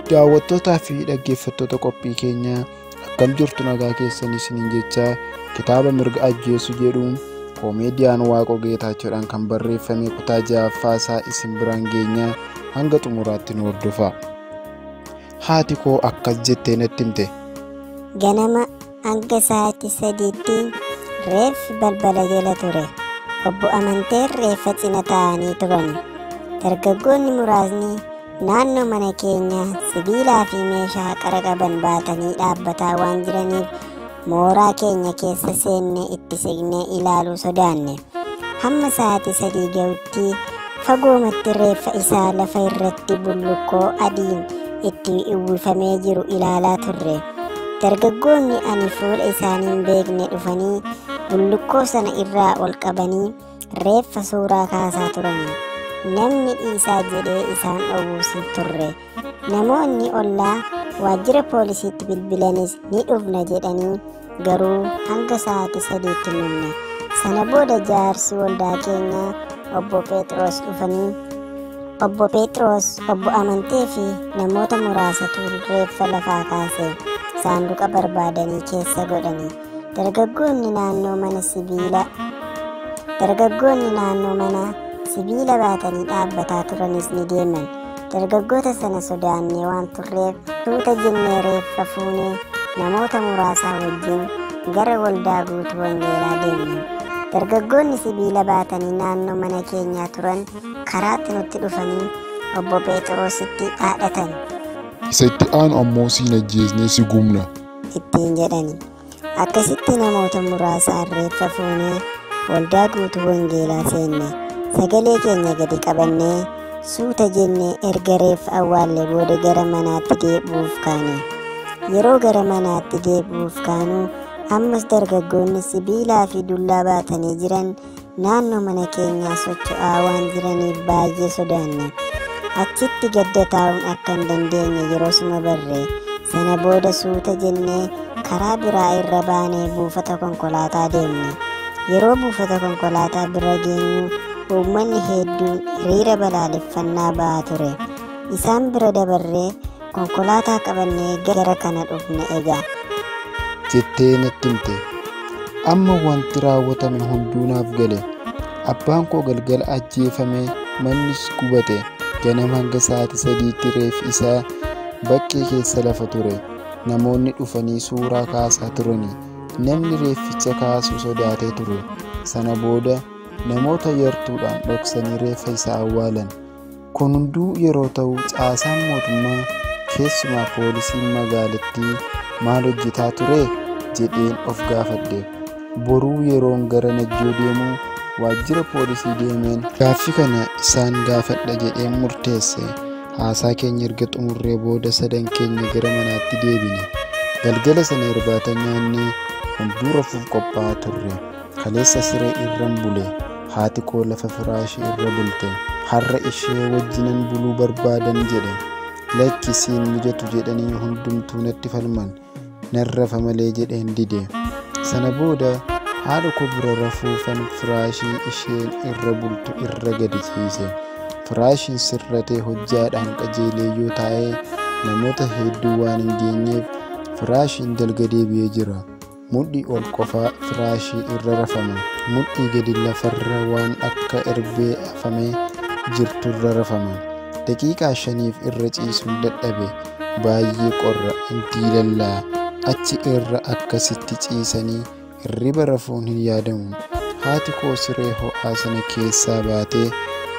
Daawwattootaa fi dhaggeeffattoota qophii keenyaa, akkam jirtu? Nagaa keessanii isiniin jechaa, kitaaba Mirga Ajjeesu jedhuun koomeediyaan Waaqoo Geetaachoodhaan kan barreeffame kutaa ja'affaa isaa isin biraan geenyaa, hanga xumuraatti nu hordofaa. Haati koo akkas jettee natti himte. Ganama hanga sa'aatii 3tti reeffi balbala jala ture. Obbo Amanteen reeffa cina taa'anii turan. Dargaggoonni muraasni naannoo mana keenyaa sibiilaa fi meeshaa qara qaban baatanii dhaabbataa waan jiraniif, mooraa keenya keessa seennee itti siqnee ilaaluu sodaanne. Hamma sa'aatii 3 ga'utti fagoomatti reeffa isaa lafa irratti bullukkoo adiin itti uwwifamee jiru ilaalaa turre. Dargaggoonni ani fuula isaanii hin beekne dhufanii bullukkoo sana irraa ol qabanii reeffa suuraa kaasaa turan. Namni dhiisaa jedhee isaan dhowwuus hin turre. Namoonni ollaa waajjira poolisiitti bilbilanis ni dhufna jedhanii, garuu hanga sa'aatii 3tti hin dhufne. Sana booda jaarsi waldaa keenyaa obbo Phexros dhufanii, obbo Phexros, obbo Amantee fi namoota muraasatu reeffa lafaa kaase saanduqa barbaadanii keessa godhani. Dargaggoonni naannoo mana sibiila baatanii dhaabbataa turanis ni deeman. Dargaggoota sana sodaannee waan turreef, tuuta jennee reeffa fuunee namoota muraasaa wajjin gara waldaa guutuu wangeelaa deemne. Dargaggoonni sibiila baatanii naannoo mana keenyaa turan karaatti nutti dhufanii obbo Phexrositti dhaadhatan. Isa itti aanu ammoo siin ajjeesnee si gubna. Ittiin jedhani. Akkasitti namoota muraasaan reeffa fuunee waldaa guutuu wangeelaa seenne. Sagalee keenya gadi qabannee suuta jennee erga reeffa awwaallee booda gara manaatti deebi'uuf kaane. Yeroo gara manaatti deebi'uuf kaanu ammas dargaggoonni sibiilaa fi dullaa baatanii jiran naannoo mana keenyaa socho'aa waan jiraniif baay'ee sodaanne. Achitti gadda taa'uun akka hin dandeenye yeroosuma barre. Sana booda suuta jennee karaa biraa irra baanee buufata konkolaataa deemne. Yeroo buufata konkolaataa bira geenyu uummanni hedduun hiriira balaaleffannaa ba'aa ture. Isaan bira dabarree konkolaataa qabannee gara kana dhufne egaa. Jettee natti himte. Amma wanti raawwatame hunduu naaf gale. Abbaan koo galgala ajjeefame, mannis gubate. Ganama hanga sa'aatii 3tti reeffi isaa bakkee keessa lafa ture. Namoonni dhufanii suuraa kaasaa turani. Namni reefficha kaasuu sodaatee ture. Sana booda namoota yartuudhaan dhoksanii reeffa isaa awwaalan. Kun hunduu yeroo ta'u caasaan mootummaa, keessumaa poolisiin magaalattii maal hojjetaa ture jedheen of gaafadhe. Boruu yeroon gara Najjoo deemu waajjira poolisii deemeen gaaffii kana isaan gaafadha jedheen murteesse. Haasaa keenya erga xumurree booda sadan keenya gara manaatti deebine. Galgala sana irbaata nyaannee hunduu rafuuf qophaa'aa turre. Kaleessa siree irran bule. Haati koo lafa firaashii irra bulte. Har'a ishee wajjinan buluu barbaadan jedhe. Lakki, siin mijatu jedhanii hundumtuu natti falman. Nan rafa malee jedheen dide. Sana booda haadha koo bira rafuufan firaashii isheen irra bultu irra gadi ciise. Firaashiin sirratee hojjaadhaan qajeelee yoo taa'ee namoota hedduu waan hin geenyeef firaashiin dalga deebi'ee jira. Mudhii ol qofaa firaashii irra rafama. Mudhii gadi lafarra waan akka erbee afamee jirturra rafama. Daqiiqaa 5f irra ciisuun dadhabe. Baay'ee qorra, diilallaa. Achi irra akkasitti ciisanii hirriba rafuun hin yaadamu. Haati koo siree ho'aa sana keessaa baatee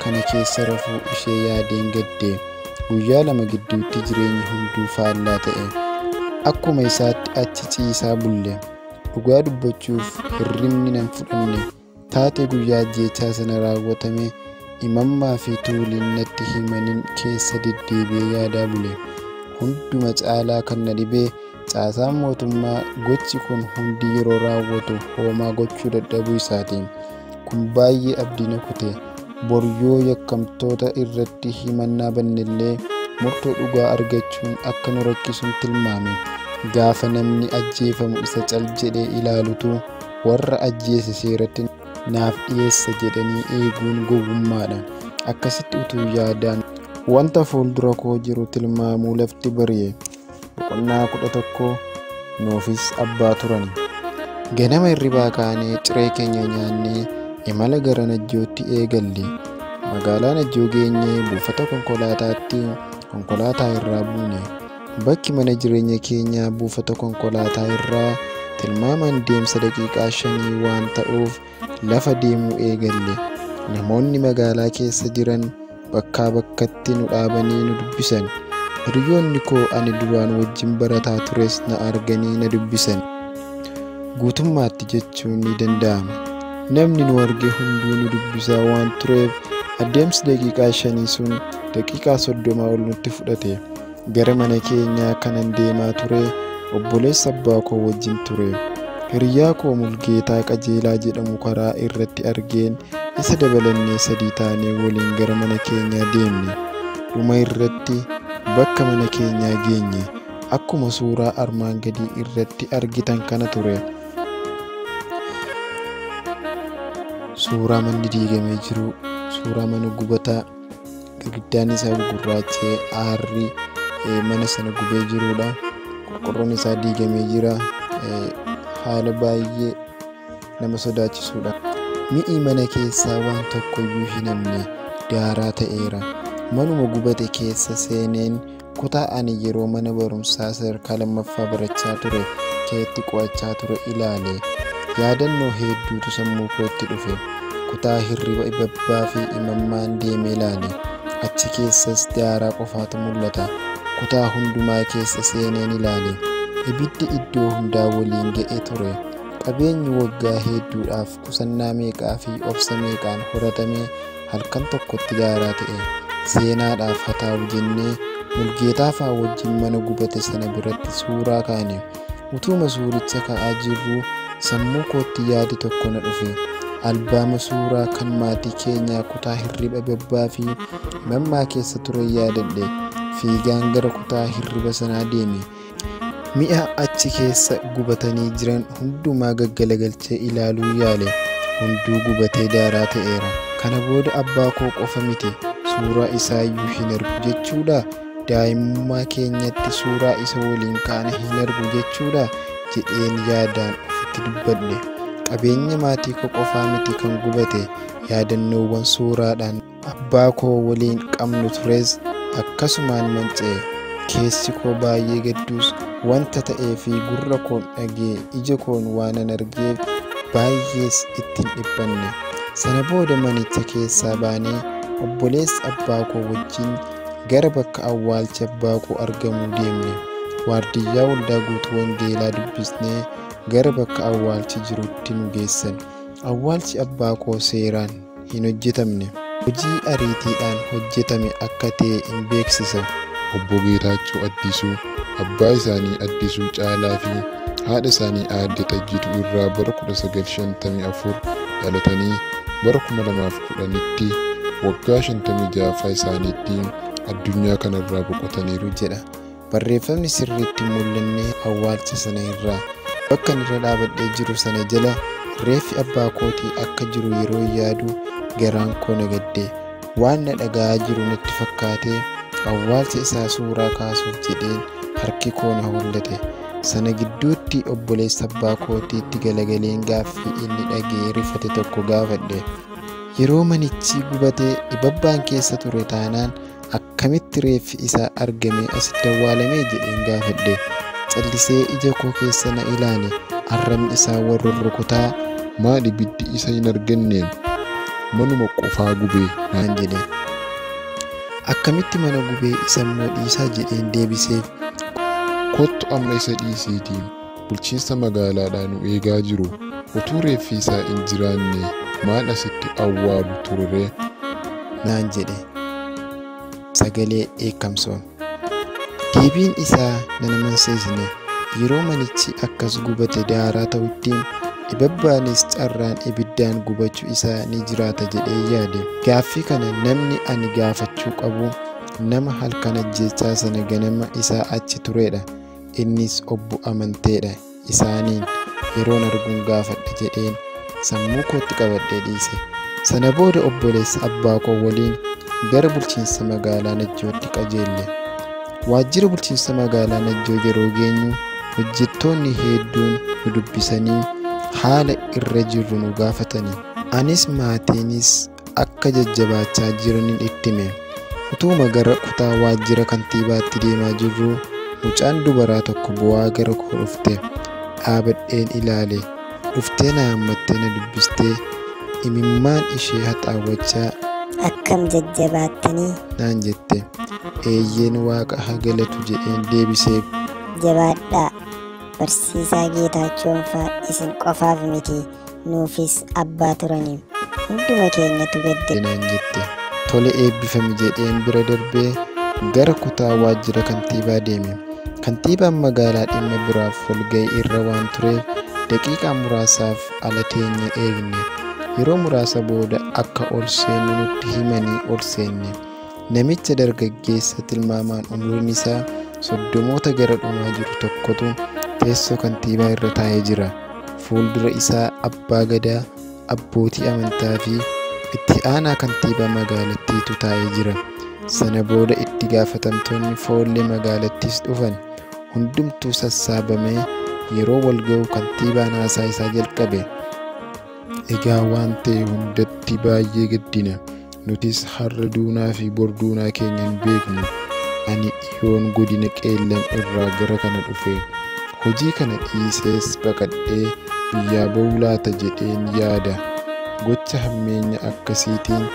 kana keessa rafuu ishee yaadeen gadde. Guyyaa 2 gidduutti jireenyi hunduu faallaa ta'e. Akkuma isaatti achi ciisaa bulle. Dhugaa dubbachuuf hirribni nan fudhanne. Taatee guyyaa ajjeechaa sana raawwatame Imammaa fi Tuuliin natti himanin keessa deddeebi'ee yaadaa bule. Hunduma caalaa kan na dhibe, caasaan mootummaa gochi kun hundi yeroo raawwatu hoomaa gochuu dadhabuu isaati. Kun baay'ee abdii na kute. Bor yoo yakkamtoota irratti himannaa bannellee murtoo dhugaa argachuun akka nu rakkisuun tilmaame. Gaafa namni ajjeefamu isa cal jedhee ilaalutu warra ajjeese seeratti naaf dhiyeessa jedhanii eeguun gowwummaadha. Akkasitti utuu yaadaan Wanta fuuldura koo jiru tilmaamuu lafti bari'e. Boqonnaa 11 nuufis abbaa turan. Ganama hirribaa kaanee ciree keenya nyaannee imala gara Najjootti eegalle. Magaalaa Najjoo geenyee buufata konkolaataatti konkolaataa irraa buune. Bakki mana jireenya keenyaa buufata konkolaataa irraa tilmaamaan deemsa daqiiqaa 5 waan ta'uuf lafa deemuu eegalle. Namoonni magaalaa keessa jiran bakkaa bakkatti nu dhaabanii nu dubbisan. Hiriyoonni koo ani duraan wajjin barataa tures na arganii na dubbisan. Guutummaatti jechuun ni danda'ama. Namni nu arge hunduu nu dubbisaa waan tureef adeemsi daqiiqaa 5 sun daqiiqaa 30 ol nutti fudhate. Gara mana keenyaa kanan deemaa ture obboleessa abbaa koo wajjin ture. Hiriyaa koo Mulgeetaa Qajeelaa jedhamu karaa irratti argeen isa dabalannee 3 taanee waliin gara mana keenyaa deemne. Dhuma irratti bakka mana keenyaa geenye. Akkuma suuraa armaan gadii irratti argitan kana ture. Suuraa manni diigamee jiru, suuraa mana gubataa, girgiddaan isaa gurraacha'ee aarri mana sana gubee jirudha. Qorqorroon isaa diigamee jira. Haala baay'ee nama sodaachisudha. Mi'i mana keessaa waan tokkoyyuu hin hafne daaraa ta'eera. Manuma gubate keessa seeneen kutaa ani yeroo mana barumsaa sadarkaa 2ffaa barachaa ture keetti qo'achaa ture ilaale. Yaadannoo hedduutu sammuu kootti dhufe. Kutaa hirriba ibabbaa fi imammaan deemee ilaale. Achi keessas daaraa qofaatu mul'ata. Kutaa hundumaa keessa seeneen ilaale. Ibiddi iddoo hundaa waliin ga'ee ture. Qabeenyi waggaa hedduudhaaf qusannaa meeqaa fi obsa meeqaan horatame halkan tokkotti daaraa ta'e. Seenaadhaaf haa ta'u jennee Mulgeetaa fa'aa wajjin mana gubate sana biratti suuraa kaane. Utuma suuricha ka'aa jirru sammuu kootti yaadi tokko na dhufe. Albaama suuraa kan maatii keenyaa kutaa hirriba babbaa fi mammaa keessa ture yaadadhe. Fiigaan gara kutaa hirriba sanaa deeme. Mi'a achi keessa gubatanii jiran hundumaa gaggalagalchee ilaaluu yaale. Hunduu gubatee daaraa ta'eera. Kana booda abbaa koo qofa miti suuraa isaayyuu hin argu jechuudha. Daa'imummaa keenyatti suuraa isa waliin kaane hin argu jechuudha jedheen yaadaan ofitti dubbadhe. Qabeenya maatii koo qofaa miti kan gubate yaadannoowwan suuraadhaan abbaa koo waliin qabnu tures akkasumaan manca'e. Keessi koo baay'ee gadduus wanta ta'ee fi gurra koon dhagee ija koon waanan argeef baay'ees ittiin dhiphanne. Sana booda manicha keessaa baanee obboleessa abbaa koo wajjin gara bakka awwaalcha abbaa koo argamuu deemne. Waardiyyaa waldaa guutuu wangeelaa dubbisnee gara bakka awwaalchi jirutti nu geessan. Awwaalchi abbaa koo seeraan hin hojjetamne. Hojii ariitiidhaan hojjetame akka ta'e hin beeksisa. Obbo Geetaachoo Addisuu abbaa isaanii Addisuu Caalaa fi haadha isaanii Aadde Xajjituu irraa bara 1954 dhalatanii bara 2010tti waggaa 56ffaa isaaniitti addunyaa kanarraa boqotaniiru jedha. Barreeffamni sirriitti mul'anne awwaalcha sana irraa bakka inni irra dhaabadhee jiru sana jala reeffi abbaa kootii akka jiru yeroo yaadu garaan koo na gadde. Waan na dhaga'aa jiru natti fakkaatee awwaalcha isaa suuraa kaasuuf jedheen harki koo na hollate. Sana gidduutti obboleessa abbaa kootiitti galagaleen gaaffii inni dhaga'ee rifate tokko gaafadhe. Yeroo manichi gubatee ibabbaan keessa ture taanaan akkamitti reeffi isaa argame asitti awwaalame jedheen gaafadhe. Callisee ija koo keessa na ilaale. Arrabni isaa warra rukutaa maal ibiddi isa hin arganne manuma qofaa gubee naan jedhe. Akkamitti mana gubee isa immoo dhiisaa jedheen deebiseef. Kottu amma isa dhiisiitii bulchiinsa magaalaadhaa nu eegaa jiru. Utuu reeffi isaa hin jiraanne maal asitti awwaalu turre naan jedhe. Sagalee dheekkamsoon. Deebiin isaa nan amansiisne. Yeroo manichi akkas gubate daaraa ta'utti ibabbaanis carraan ibiddaan gubachuu isaa ni jiraata jedhee yaade. Gaaffii kana namni ani gaafachuu qabu nama halkan ajjeechaa sana ganama isaa achi turedha. Innis obbo Amanteedha. Isaaniin yeroon arguun gaafadha jedheen sammuu kootti qabadhee dhiise. Sana booda obboleessa abbaa koo waliin gara bulchiinsa magaalaa Najjootti qajeelle. Waajjira bulchiinsa magaalaa Najjoo yeroo geenyu hojjettoonni hedduun nu dubbisanii haala irra jirru nu gaafatani. Anis maatiinis akka jajjabaachaa jiraniin itti hime. Utuma gara kutaa waajjira kantiibaatti deemaa jirru mucaan dubaraa tokko bu'aa gara koo dhufte. Dhaabadheen ilaale. Dhuftee na hammattee na dubbistee imimmaan ishee haxaawwachaa Akkam jajjabaattanii naan jette. Eeyyeen Waaqa haa galatu jedheen deebiseef. Jabaadhaa. Barsiisaa Geetaachoon fa'aa isin qofaaf miti nuufis abbaa turani. Hunduma keenyatu gadde. Naan jette. Tole eebbifami jedheen bira darbee gara kutaa waajjira kantiibaa deeme. Kantiibaan magaalaa dhimma biraaf walga'ii irra waan tureef daqiiqaa muraasaaf ala teenye eegne. Yeroo muraasa booda akka ol seennu nutti himanii ol seenne. Namicha dargaggeessa tilmaamaan umriin isaa soddomoota gara dhumaa jiru tokkotu teessoo kantiibaa irra taa'ee jira. Fuuldura isaa abbaa gadaa, abbootii amantaa fi itti aanaa kantiibaa magaalattiitu taa'ee jira. Sana booda itti gaafatamtoonni foollee magaalattiis dhufan. Hundumtuu sassaabamee yeroo wal ga'u kantiibaan haasaa isaa jalqabe. Egaa waan ta'e hundatti baay'ee gaddina. Nutis har'a duunaa fi bor duunaa keenya hin beeknu. Ani dhiyoon godina Qeellam irraa gara kana dhufe. Hojii kana dhiisees baqadhee biyyaa ba'uu laata jedheen yaada. Gocha hammeenya akkasiitiin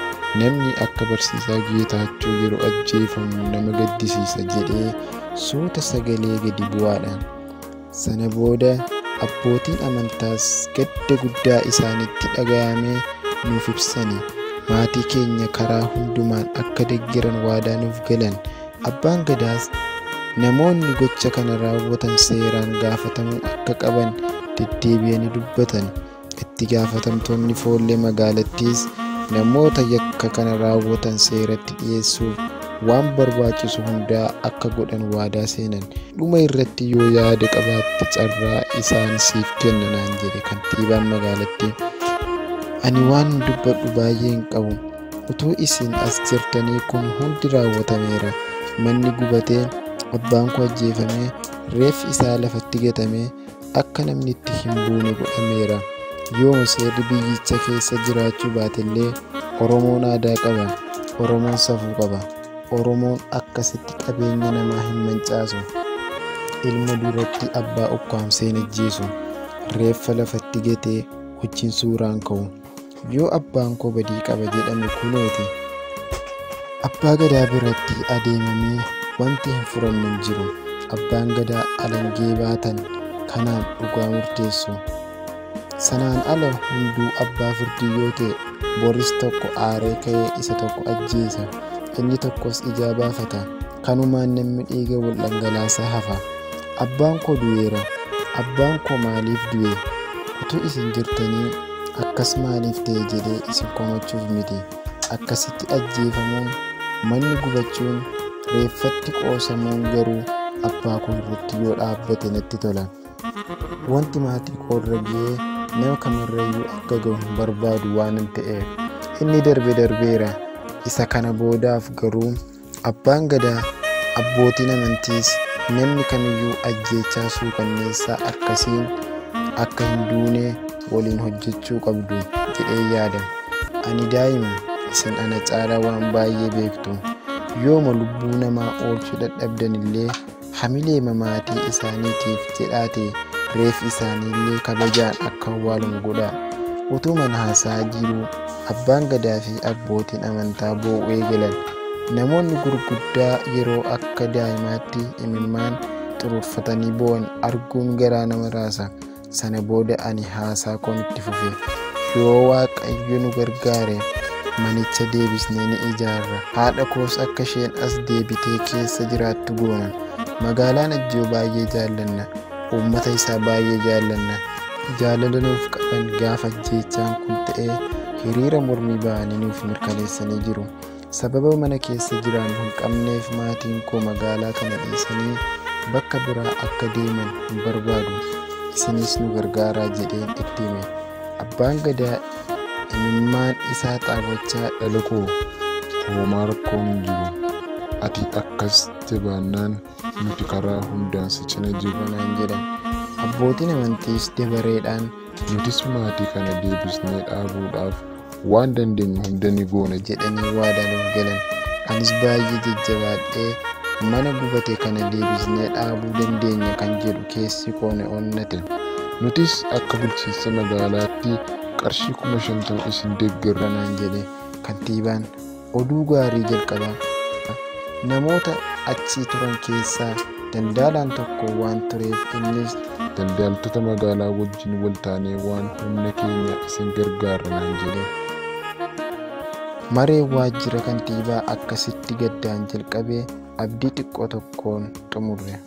namni akka barsiisaa Geetaachoo yeroo ajjeefamu nama gaddisiisa jedhee suuta sagalee gadi bu'aadhaan. Sana booda abbootiin amantaas gadda guddaa isaanitti dhaga'ame nuuf ibsani. Maatii keenya karaa hundumaan akka deeggaran waadaa nuuf galan. Abbaan gadaas namoonni gocha kana raawwatan seeraan gaafatamuu akka qaban deddeebi'anii dubbatan. Itti gaafatamtoonni foollee magaalattiis namoota yakka kana raawwatan seeratti dhiyeessuuf waan barbaachisu hundaa akka godhan waadaa seenan. Dhuma irratti yoo yaada qabaatte carraa isaan siif kenna naan jedhe kantiibaan magaalattii. Ani waan dubbadhu baay'ee hin qabu. Utuu isin as jirtanii kun hundi raawwatameera. Manni gubatee, abbaan koo ajjeefamee, reeffi isaa lafatti gatamee akka namni itti hin buune godhameera. Yooma seerri biyyicha keessa jiraachuu baatellee Oromoon aadaa qaba. Oromoon safuu qaba. Oromoon akkasitti qabeenya namaa hin mancaasu. Ilma duratti abbaa ukkaamsee hin ajjeesu. Reeffa lafatti gatee wajjin suuraan ka'u. Yoo abbaan koo badii qaba jedhame kunooti. Abbaa gadaa biratti adeemamee wanti hin furamne hin jiru. Abbaan gadaa alangee baatan kanaan dhugaa murteessu. Sanaan ala hunduu abbaa firdii yoo ta'e boris tokko aaree ka'ee isa tokko ajjeesa. Inni tokkos ijaa baafata. Kanumaan namni dhiiga wal dhangalaasaa hafa. Abbaan koo du'eera. Abbaan koo maaliif du'e? Utuu isin jirtanii akkas maaliif ta'e jedhee isin komachuuf miti. Akkasitti ajjeefamuun, manni gubachuun, reeffatti qoosamuun garuu abbaa koo irratti yoo dhaabbate natti tola. Wanti maatii koo irra ga'ee nama kamirrayyuu akka ga'u hin barbaadu waanan ta'eef. Inni darbe darbeera. Isa kana boodaaf garuu abbaan gadaa, abbootiin amantiis namni kamiyyuu ajjeechaa suukanneessaa akkasiin akka hin duune waliin hojjechuu qabdu jedhee yaada. Ani daa'ima, isin ana caalaa waan baay'ee beektu. Yooma lubbuu namaa oolchuu dadhabdanillee hamilee maatii isaaniitiif jedhaate reeffi isaaniillee kabajaan akka awwaalamu godhaa. Utuu mana haasaa jiruu abbaan gadaa fi abbootiin amantaa boo'uu eegalan. Namoonni gurguddaa yeroo akka daa'imaatti imimmaan xuruurfatanii boo'an arguun garaa nama raasa. Sana booda ani haasaa koon itti fufe. Yoo Waaqayyo nu gargaare manicha deebisnee ni ijaarra. Haadha koos akka isheen as deebitee keessa jiraattu goona. Magaalaa Najjoo baay'ee jaallanna. Uummata isaa baay'ee jaallanna. Jaalala nuuf qaban gaafa ajjeechaan kun ta'ee hiriira mormii ba'anii nuuf mirkaneessanii jiru. Sababa mana keessa jiraannu hin qabneef maatiin koo magaalaa kana dhiisanii bakka biraa akka deeman hin barbaadu. Isinis nu gargaaraa jedheen itti hime. Abbaan gadaa imimmaan isaa xaawwachaa dhala koo Homaa rakkoon hin jiru. Ati akkas jabaannaan nuti karaa hundaan si cina jirra naan jedhan. Abbootiin amantiis dabareedhaan Nutis maatii kana deebisnee dhaabuudhaaf waan dandeenyu hunda ni goona jedhanii waadaa nuuf galan. Anis baay'ee jajjabaadhee mana gubate kana deebisnee dhaabuu dandeenya kan jedhu keessi koo na onnate. Nutis akka bulchiinsa magaalaatti qarshii 50,000 isin deeggarra naan jedhe kantiibaan. Oduu gaarii jalqabaa. Namoota achi turan keessaa daldaalaan tokko waan tureef innis Daldaaltota magaalaa wajjin wal taanee waan humna keenya isin gargaarra naan jedhe. Maree waajjira kantiibaa akkasitti gaddaan jalqabee abdii xiqqoo tokkoon xumurre.